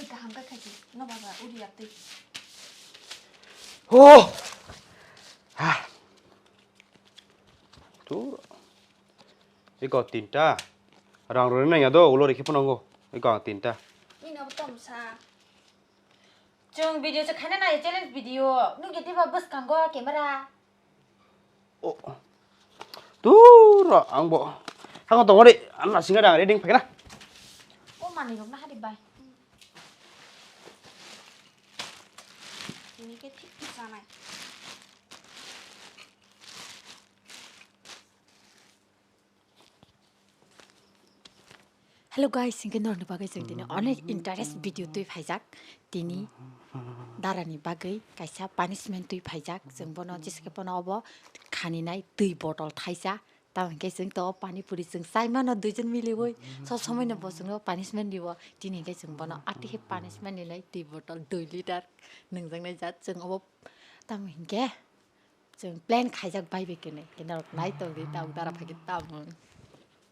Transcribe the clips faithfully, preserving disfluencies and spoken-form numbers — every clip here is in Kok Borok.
Kaham khe khaidi. No baba, uri yaptwi. Oh! Ha. Tu. Iko tinta. Rang rwna nangya do, ulo rikhi phunango. Iko ang tinta. Ino bo tom sa. Chwng video se khaina nai challenge video. Nugya diba bwskango camera. Oh. Tu ro ang bo. Hango tongo de, ang na singa dang reading phaikna. O manwi rok na hari bai. Ini ke thik sanai. Hello guys, hingke norokni bagwi chwng tini onek interest video twi phaijak. Tini darani bagwi kaisa punishment twi phaijak. Chwng bono jesa khe bono obo khaninai twi bottle thaisa. Tamo hingke chwng to pani puri chwng chai mano duijon miliwi. Sob somoi no bo chwngno punishment riwo. Tini hingke chwng bono ati khe punishment rinai twi bottle dui liter nwngjaknai jat. Chwng obo tamo hingke Chwng plan khaijak bai bai kene, kene rok nai tong di, tabuk dara phai khe tabuk.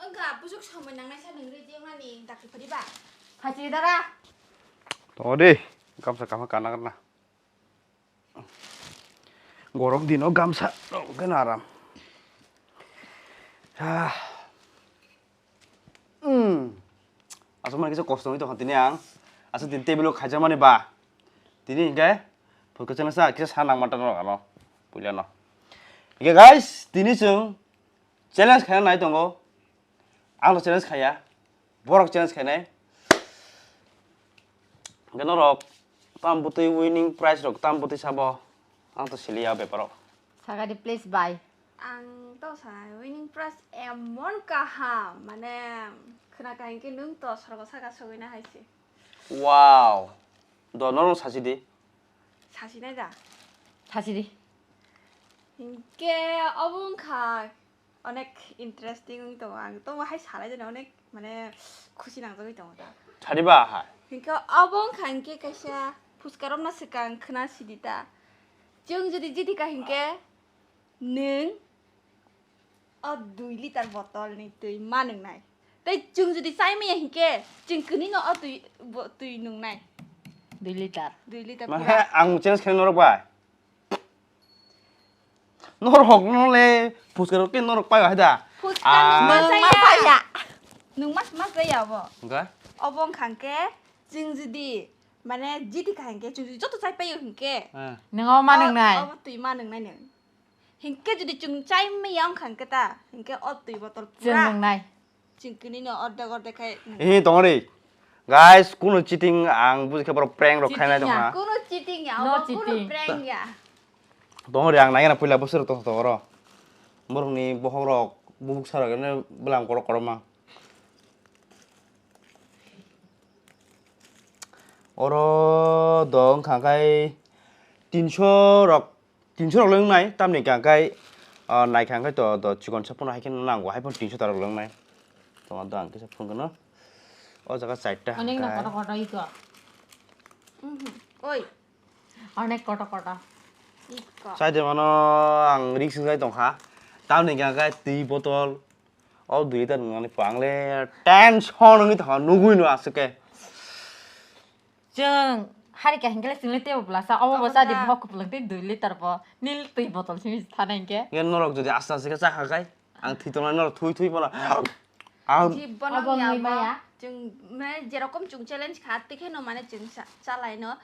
Wngkha, busuk samui nangnai sa nung rwi je mani dakti phari ba? Phachi dara. Tongo di, gamsa kahma kana kana. Gorom dino gamsa rok khe na aram. Ah. Hmm. Aswk mani kisa kosto wngwi tongkha tini ang. Aswk tini table o khaijakmani ba. Tini hinkhe phurkhe chwngsa kisa sa nangma tongno ano. Puila no. Hinkhe guys, tini chwng challenge khaina nai tongo. Ang no challenge khaiya. Borok challenge khainai. Hinkhe norok tam bwtwi winning prize rok tam bwtwi sabo. Ang to siliya beparo. Sagadi please bai. Ang to sa winning prize emon kaham, mane khna kaham khe nwng to sorgo saka sogwina hai se. Wow. Do norok sasi di. Sasi nai da. Sasi di. Hinkhe obo wngkha onek interesting wng tongo, ang to hai salai jani onek mane khusi nangjagwi tongo da. Sadi ba ha. Hinkhe obo wngkha hinkhe kaisa phuska romna swkang khna sidi ta. Chwng jodi jidi ka hinkhe Nwng o dui liter bottle ni twi ma nwngnai. Tei chwng jodi chai maya hinkhe chwng kwnwi no o twi bo-, twi nwngnai. Dui liter. Dui liter Ma pura. He ang challenge khainai norok bai. Norok no le phuska rok khe norok pai hai da. Phuska Ah. nwng ma chaya. Nwng ma, ma chaya obo. Hwnkhe? Obo wngkha hinkhe chwng jodi mane jiti kha hinkhe chwng jodi joto chai paio hinkhe. Ah. Nwng o ma o, nwngnai. Obo twi ma nwngnai nwng. Hinkhe jodi chwng chai maya wngkha hinkhe ta, hinkhe o twi bottle Chwng pura nwngnai. Chwng kwnwi no ordek ordek khai nwngnai. Ee, tongori. Guys, kunu cheating ang buji khe borok prank rok khainai Cheating ya. Tongkha. Kunu cheating ya, No obo kunu cheating. Prank ya. Tongori ang naigena puila bwswk rok tongsa tongoro. Borokni bokhok rok bubuk sarok ene bwlam kotor kotor ma. Oro do wngkha khai tinso rok. Tinso rok le wngnai, tamni hwnka khe, ah, naikha khe to, to chikon sa phano hai khe nango, hai phano tinso ta rok le wngnai. Tongma do ang kisa phone khe no. O jaga chaita Onek no hwnka. Koto koto iko. Mhm. Oi. Onek koto koto. Iko. Chai de mano ang risk wngwi tongkha. Tamni hwnka khe twi botol. O dui liter nwngnani pho ang le tension wngwi tongkha, nugui no aswk khe. Chwng hari kaham khe le chwng le teibo bwlasa, omo bo Omo chadi ta. Bo kupulung tei dui liter bo nil twi botol simi thanai hinkhe. Nge norok jodi aste aste khe chakha khai, ang thwi tongnai norok thui thui bono. Ang Jibon Obo wngya wngwi bo. Maya. Chwng mane jerokom chwng challenge kha, tei kheno mane chwng cha-, chalai no.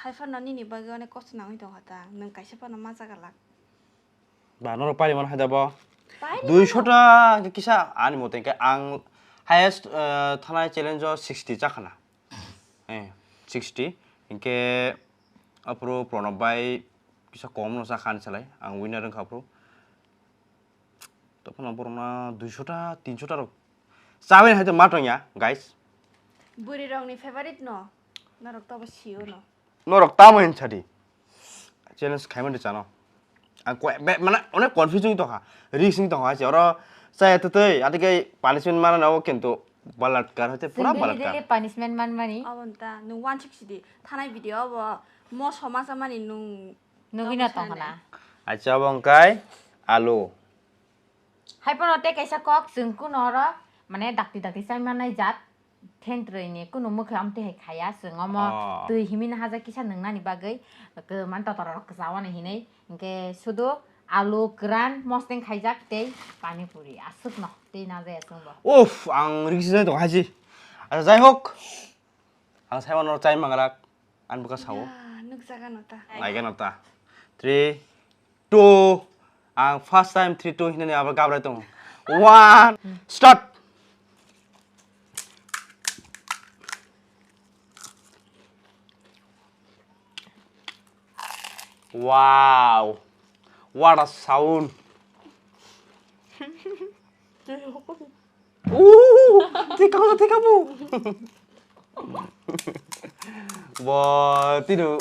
Hai phano nini bagwi onek kosto nangwi tongkha ta, nwng kaisa phano ma cha glak. Ba, norok pairi mano hai da bo. Pairi mano. Duisho ta hwnkhe kisa ani mote hwnkhe ang highest, eh, thanai challenge o sixty chakhana. Eh, sixty. Hwnkhe aphuru Pranab bai kisa kom no chakha ani salai. Ang winner wngkha aphuru. Tophano borokna duisho ta, tinsho ta rok chabai hai to ma tongya, guys. Bwrwi rokni favorite no. Norok tobo sio no. Norok tamo hin sadi. Challenge khaimani chano. Ang koi, be, mane, onek confusing tongkha. Risk wng tongkha, se oro chaya twtwi, atike punishment mana nao kintu balatkar hoite pura Chwng daily, balatkar. Daily punishment manmani. Abo nta, nwng wansuk sidi. Thanai video obo, mo somaj amani nwng Nugui no tongkha na. Acha, obo wngkai alu. Hai pono tei kaisa kok, chwng kuno oro, mane, dakti dakti chai manai jat. Thentrwi ni kunu mwkhwi amtwi hai khaya, chwng omo Oh. twi himina haja kisa nwngnani bagwi, k-, man totora rok kwchawani hinwi, hinkhe sudu alu kwran mosdeng khaijak tei pani puri aswkno tei najaya chwngbo. Uff, ang riksinai tong haji. Acha, jai hok, ang saimano chai mangrak, ani bwkha sao. Ah, nukjaga no ta. Naigano ta. Three, two. Ang first time three, two hinani abo gabrai tongo. One, start. Wow. What a sound. Uhuhu, tikamu, tikamu. Bo tino,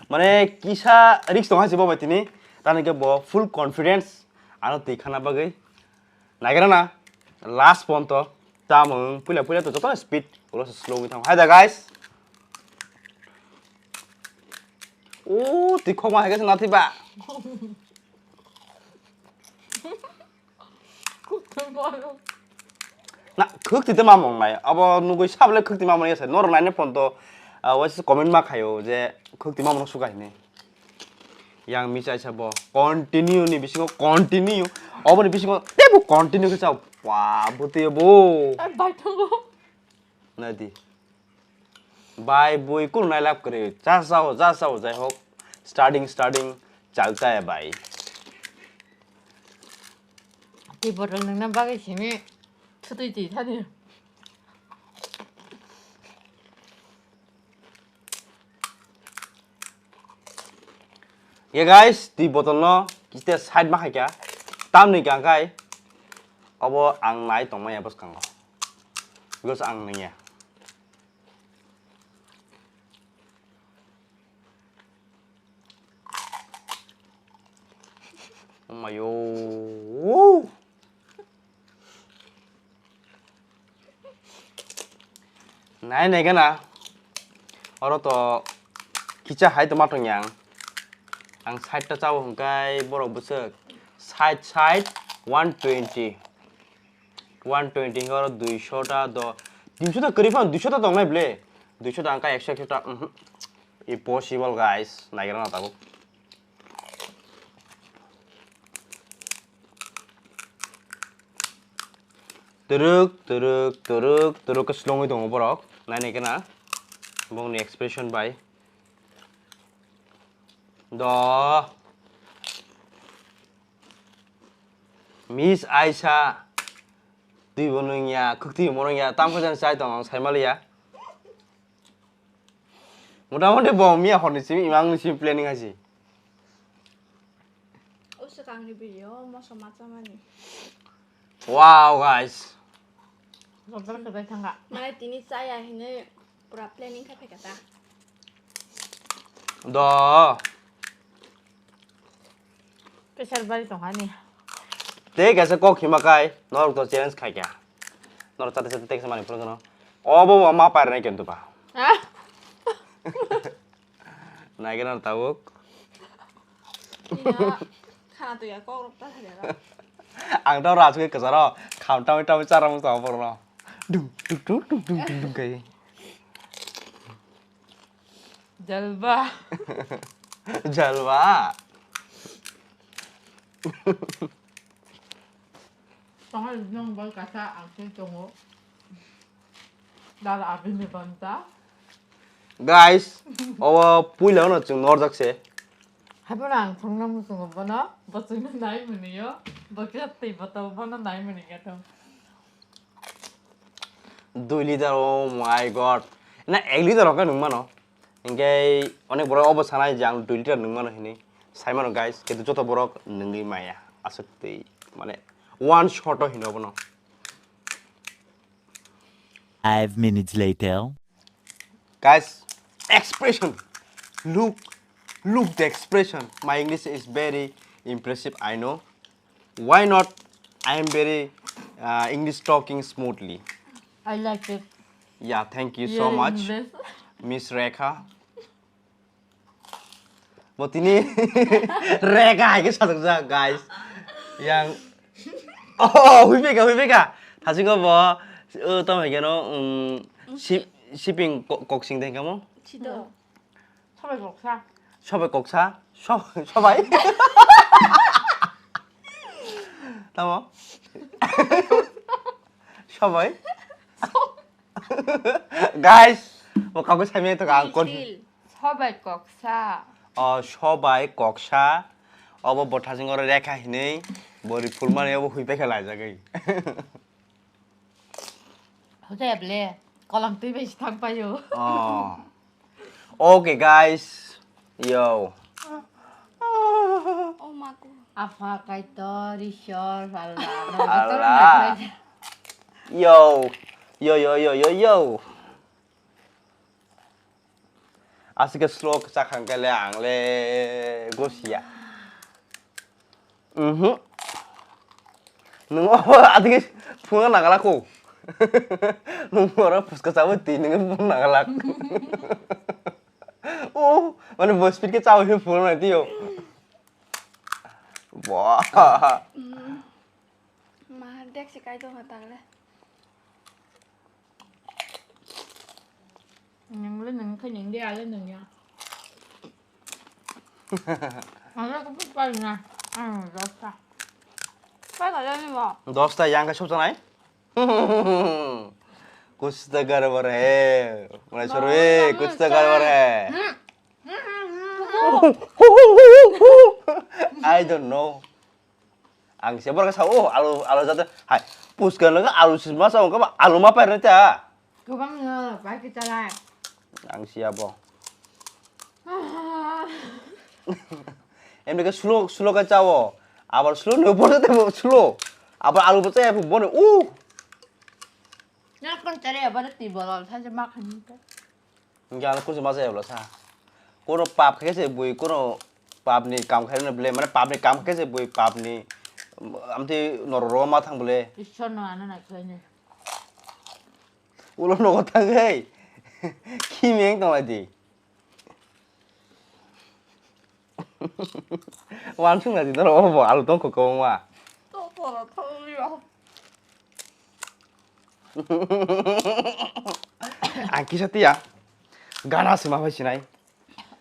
mane kisa risk tong hasi bo bai tini. Tani ke bo full confidence ano twi khana bagwi. Nagira na last ponto tamung puila puila to joto speed ulo slow wi thang. Hai da guys. O twi khoma hai ke na twi ba. Na, khwk twi tei mamung nai. Abo nugui sable khwk twi mamung yasa. Nor nai ne phone to, ah, waisa comment ma khayo je khwk twi mamung suka hini. Yang mi chai sabo continue ni bisingo continue. Obo ni bisingo tebo continue ke chao. Wa, bo te bo. Ai, bai tongo. Nadi. Bai bui kunu nai lab kwrwi. Ja sao, ja sao, jai hok. Starting, starting, chalta hai bai. Tei bottle nungna bagwi simi thutui twi thani. Ye guys, twi bottle no kiste side ma khaikha. Tamni kangkai obo ang nai tongmaya bwskango. Because ang nungya. Omayo. Nai nai gana. Oro to kicha hai to matong yang. Ang side ta chao hwnkhe borok bwswk. Side side one twenty. One twenty horo duiso ta do. Tinso ta kwrwi phano duiso ta tongnai ble. Duiso ta angka ekso ekso ta. Mhm. Impossible guys. Naigra na tabuk. Turuk, turuk, turuk, turuk ke slongwi tongo borok. Nai nai kena. Bongni expression bai. Do. Miss Aisha, twi bo nung ya, khwk twi bo nung ya, tam khe jan chai tong ang sai mali ya. Mota moti bo miya hor ni simi, imang ni simi planning hai si. O swkang ni video, moso ma cha mani. Wow, guys. Jobbar khe bai thanga. Mane tini chaya hinwi pura planning khe phaikha ta. Do. Kesar bari tong hani. Tei kaisa kok hima kai, norok to challenge khai kha. Norok chate chate tei kaisa mani phuru gano. Obo ma pair nai kento ba. Ah. Nai gana tabuk. Iya, khana to ya kok rok ta thani ro. Ang to ras ke kasaro, kham tami tami chara mo tong borno. Dung dung dung dung dung dung dung kai. Jalba. Jalba. Tong hai nong bai kasa ang twi tongo. Dal abini banta. Guys, obo puila no chwng norjak se. Haibano ang thongna muchungo bono, bo chwngno nai mwnwi o, bo khe twi bottle bono nai mwnwi khe thung. Dui liter, oh my God. Na ek liter rok nung mano. Hinkhe onek borok obo sanai je ang dui liter nung mano hinwi. Sai mano guys, kintu joto borok nungwi maya. Aswk twi mane one shot o hino bono. Five minutes later. Guys, expression. Look, look the expression. My English is very impressive, I know. Why not? I am very uh, English talking smoothly. I like it. Yeah, thank you so Yeah, much, English. Miss Rekha. Bo tini Rekha hai khe sajak jak, guys. Yang oh, hui peka, hui peka. Thasiko bo uh, tamo hai khe no um, Si-, siping ko-, koksing tei kamo? Sido. Sobai koksa. Sobai koksa? So-, sobai? Tamo? Sobai? Guys, bo kago samya to ang kon. Chill. Sobai koksa. O sobai koksa. Obo botha jing oro rekha hinui bori phulmani obo hui pekha laijagwi. Hote ble kolam twi bai thang payo. Oh. Okay, guys. Yo. Oh, maku. Apa kaitor Ishwar Allah. Allah. Yo. Yo, yo, yo, yo, yo. Asike slow kwchak hwnkhe le ang le gosiya. Mhm. Nwng o adike phunukna nangala kho. Nwng oro phuska chawi twi nwng phunukna nangala. O, mane bo speed khe chawi phunuknai twi o. Bo. Ma dek se kai tong ha tang le. Nang le nang khai nang dia le nang ya. Ang le ko pai na. Ang dosta. Pai ka le ni mo. Dosta yang ka sop sanai. Kuch to gadbad hai. Mane sorry, kuch to gadbad hai. I don't know. Ang se borok sa, "Oh, alu, alu jate." Hai, puska nang alu sima sa, ongka ba alu ma pairwng ta. Kwbang no, bai khe chalai. Ang siya bo. Emni ke slow, slow ke chawo. Abar slow no bo te slow. Abar alu bo te bo ne. Uh. Na kon chare abar ti bolol sa je ma khan ta. Hingke ano kuchuma jayabla sa. Kono pap khe se bui, kono papni kam khe rwno ble, mane papni kam khe se bui papni, amtwi norok rogo ma thang ble. Ishwarno ano nai khlainai. Ulo nogo thang hei. Khimeng tonglai di. Wansuk na di norok obo alu tong kho kwbangma. To poro thang liya. Ang kisa tiya gana sima phai sinai.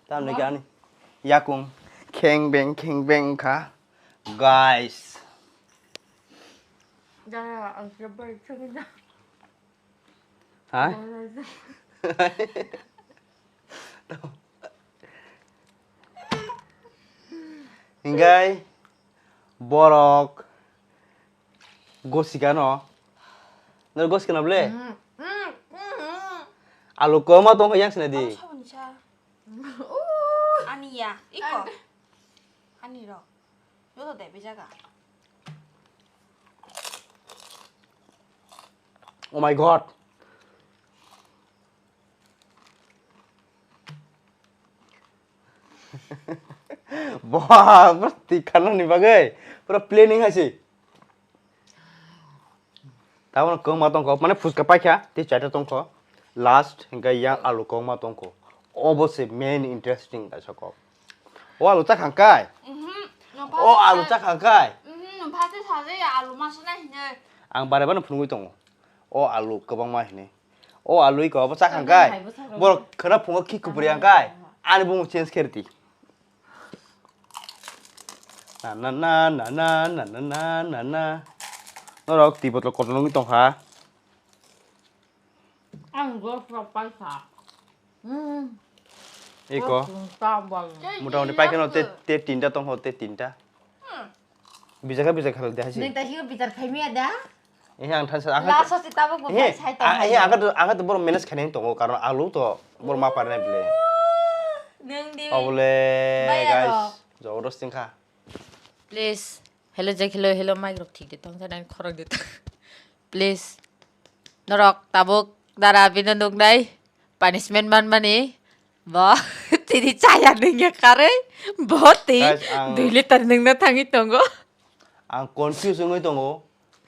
Tamni ke ani yakung kheng beng kheng beng kha. Guys. Gana ang kisa bai chakna. Ha? Hingai borok Gosikano. Nang gosikano ble? Mm, mm, mm, mm. Alu koma tong yang sini di. Abo saboni sa. Ani ya, iko. Ani ro. Joto de bejaga. Oh my God. Boha, pura tikhanani bagwi pura planning hai se. Tabukno kwbangma tongkho, mane phuska paikha, tei chaita tongkho. Last hingkhe yang alu kwbangma tongkho. Obo se main interesting kaisa kok. O alu chakha hwnkhe? Mhm, nokha O alu sa- chakha hwnkhe? Mhm, nokha se sajai alu masa nai hinwi. Ang bare bare phunugwi tongo. O alu kwbangma hinwi. O alu iko obo chakha hwnkhe? Borok khwna phungo khi kupri hwnkhe? Ani bumung change khe rwdi. Na, na, na. Norok twi botol kotor nungwi tongkha. Ang gopro paisa. Hmm. Iko. Gopro ta bal. Motamoti paikhe no te, te tinta tongkho, te tinta. Hmm. Bijak khe bijak khe de haisi. Nang ta hiyo bichar khai miya da? Eh, ang thansa, ang Last hosi tabuk bo Eh, khai sai tong ang, hai. eh, ang to, ang to borok manage khainai tongo, karon alu to borok ma parnai bile. Nang di. Obole, Bayar guys, rok. Jabardast wngkha. Please, hello Jack, hello, hello, mic rok thik de tong, jana khorok de tong. Please, norok tabuk dara bini nuknai punishment manmani, bo tini chaya nungya karwi, bo twi Guys, ang dui liter nungna thangwi tongo. Ang confuse wngwi tongo,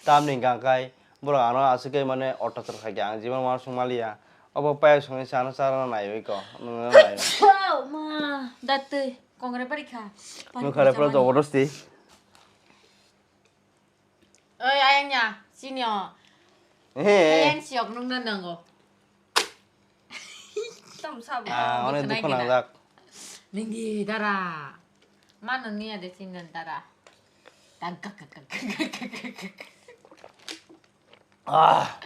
tamni hwnkha khe borok ano aswk khe mane orthochar khaikha, ang jibon uansuk manliya. Obo payas songwi se ano charwna naiwi ko, nungna naiwi. Thau ma, datwi kongre bari kha. Nukha re pura jabardasti. Oi, ayang ya, sini o. He. Ayang siok nungna nango. Ekdom sabo. Ah, onek dukho nangjak. Ningdi dara. Mano niya de chini dara. Tang kak kak kak kak kak kak. Ah.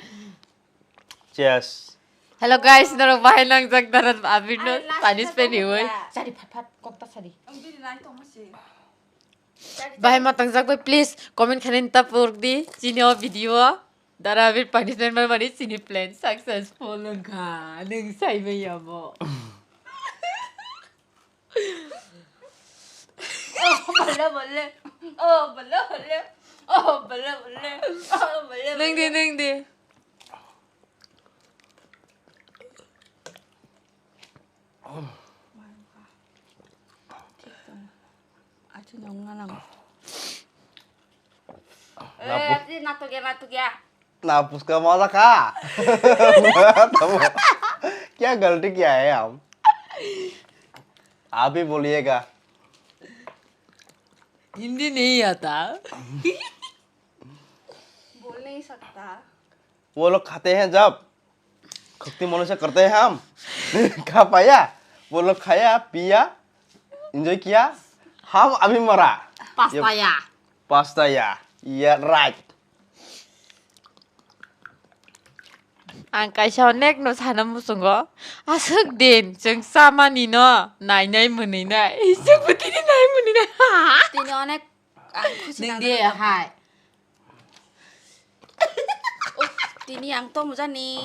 Cheers. Hello guys, norok bahai nangjak dara abirno punishment hiwi. Sari phat phat kokta sari. Bahai ma tangjak bai, please comment khainani ta purdi chini o video. Dara abir punishment manmani chini plan successful wngkha. Nwng saimanya bo. Oh, bole, bole. Oh, bole, bole. Oh, bole, bole. Oh, bole, bole. Nwng di, nwng di. Achu nong nganang. Eh, natuk ya, natuk ya. Na puska maza kha. Tamo. Kya galti kiya hai hum? Aap hi boliyega. Hindi nahi aata. Bol nahi sakta. Wo log khate hain jab. Khakti mano se karte hain hum. Kha paya? Wo log khaya, piya, enjoy kiya. Hum abhi mara. Pastaya. Pastaya. Yeah, right. Ang kaisa onek no sana muchungo. Aswk din, chwng chamani no nainai mwnwi nai. Chwng bo tini nai mwnwi nai. Tini onek ang khusi nang de hai. Tini ang tong jani.